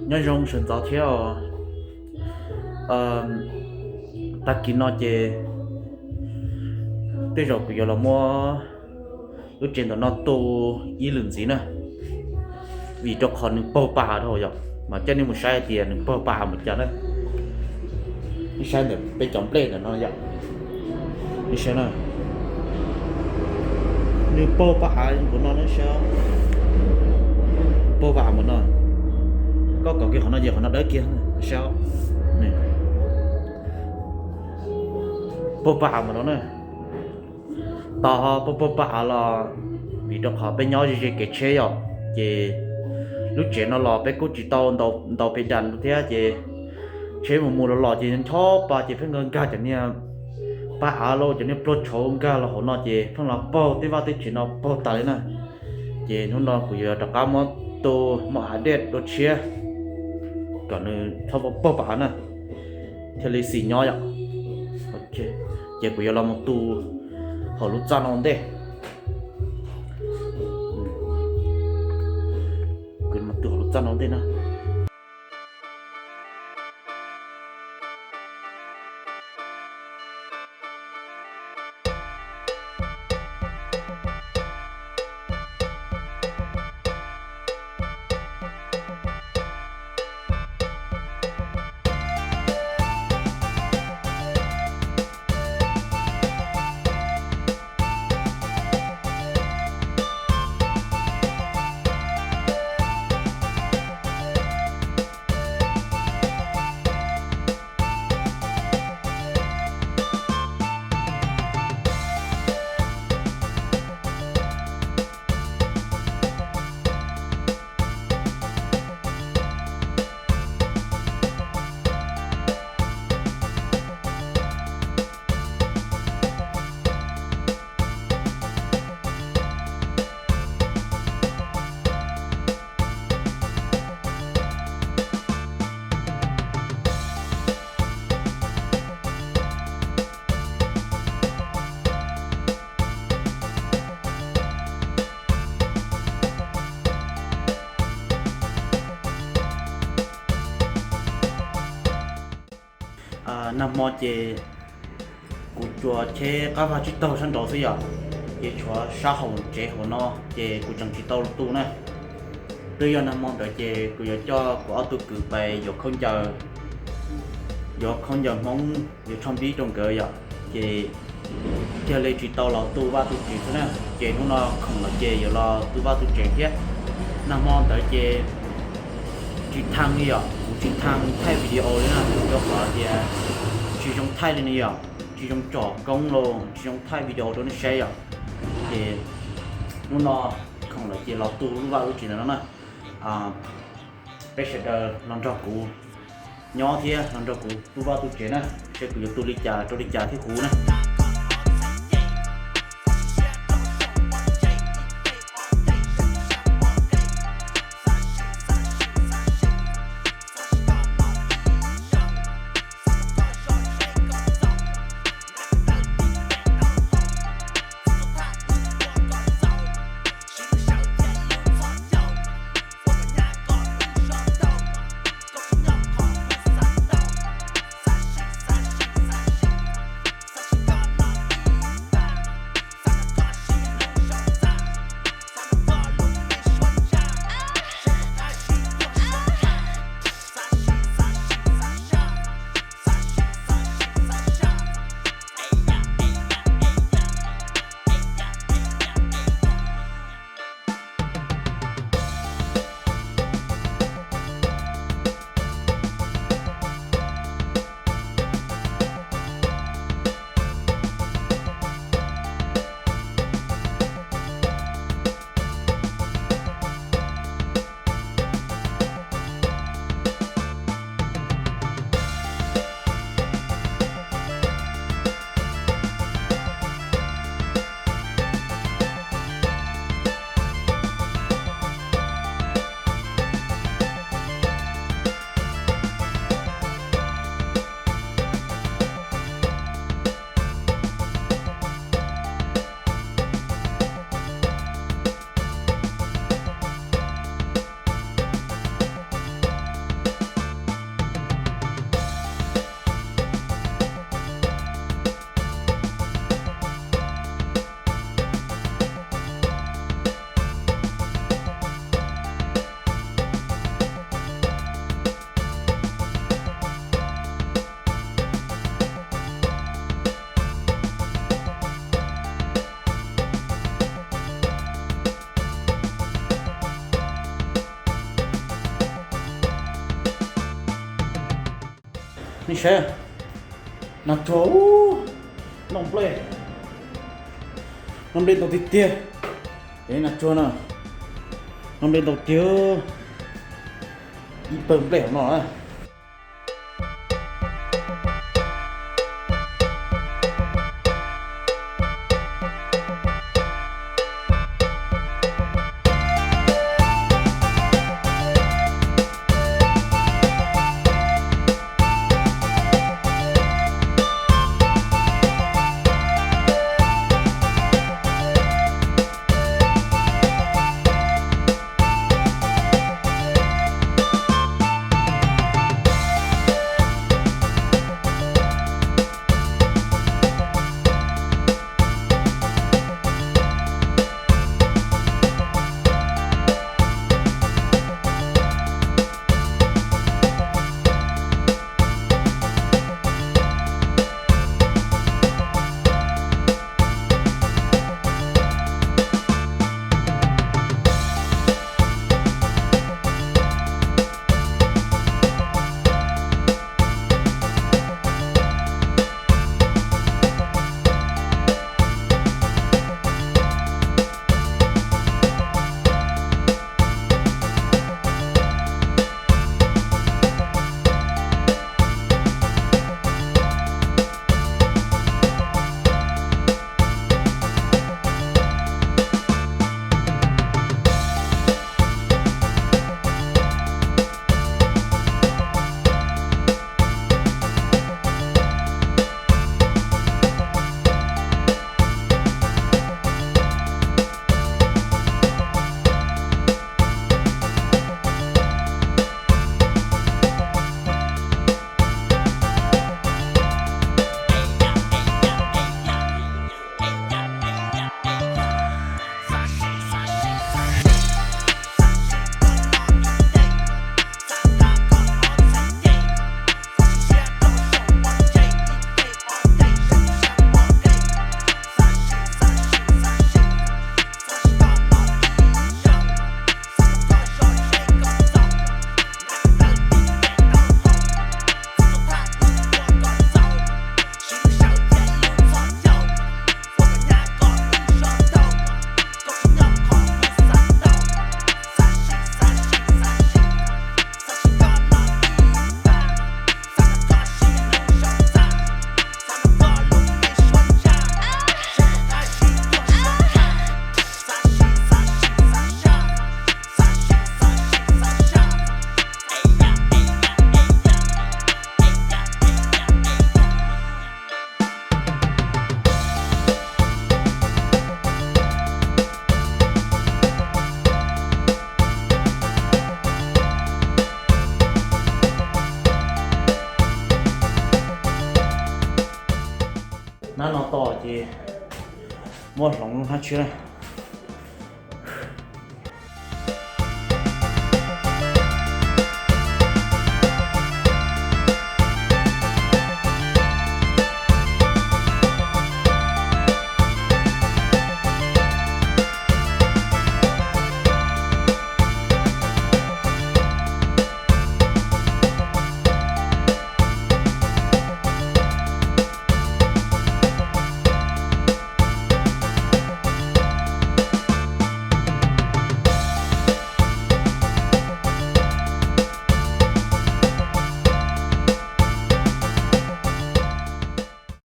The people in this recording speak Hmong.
Nyob zoo sawv ntxov thiab os. Tag kis no ces tej zaum kuv yuav los muab lub tsev ntawm no tu ib lwm ntxiv na, vim rau qhov nws paug pa hav dhau yom, mas coj nej mus saib hais tias nws paug pa hav mus cas na. Nej saib ntawm peb cov nplej ntawm no yom, nej saib na, nws paug pa hav npaum no na saib, paug pa hav npaum no. Koj kov kiag qhov no ces qhov no dawb kiag, saib, paug pa hav npaum no na. Tos ho paug paug pa hav los vim rau qhov peb nyob ze ze kev tsheb yom, ces lub tsev no los peb kuj tsis tau ntaus pes das thiab ces tsheb mus mus los los ces ncho pa ces pheej nkag nkag cov niag pa hav los cov niag pluag tshauv nkag los hauv no ces pheej los paug tej vaj tej tsev no paug tas li na. Ces hnub no kuv yuav rov qab muab tu mom hav dej dua tshiab kom nws txhob paug pa hav na, thiaj li xis nyob yom. Ces kuv yuav los mus tu hauv lub txaj no ua ntej. Kuv mus tu hauv lub txaj no ua ntej na. Nag hmo ces kuv tsuas cheb qab vaj tsib taug sab nraud xwb yom, ces tshuav sab hauv tsev hauv no ces kuv tseem tsis tau los tu na. Twb yog nag hmo ntawd ces kuv yuav coj kuv ob tug kwv pais yuav khaub ncaws, yuav khaub ncaws Hmoob yuav tsho npib rau nkawd yom, ces thiaj li tsis tau los tu vaj tu tsev xwb na. Ces hnub no khoom lawm ces yuav los tu vaj tu tsev thiab. Nag hmo ntawd ces tsis thaj li yom, kuv tsis thaj thaij video li na, rau qhov tias tsis zoo thaij li ne yom, tsis zoo tsom koob los tsis zoo thaij video rau nej saib yom. Ces hnub no khoom lawm ces los tu lub vaj lub tsev ntawm no na. Peb sawv daws los nrog kuv nyob thiab los nrog kuv tu vaj tu tsev na, seb kuv yuav tu li cas rau li cas thiab kuv na. Nej saib, nas tsuag, noj nplej, noj nplej ntau tiag tiag. Cov nas tsuag no, noj nplej ntau tiag, ib pawg nplej hauv no na. Nab no to ces muab hloov lub hnab tshiab na.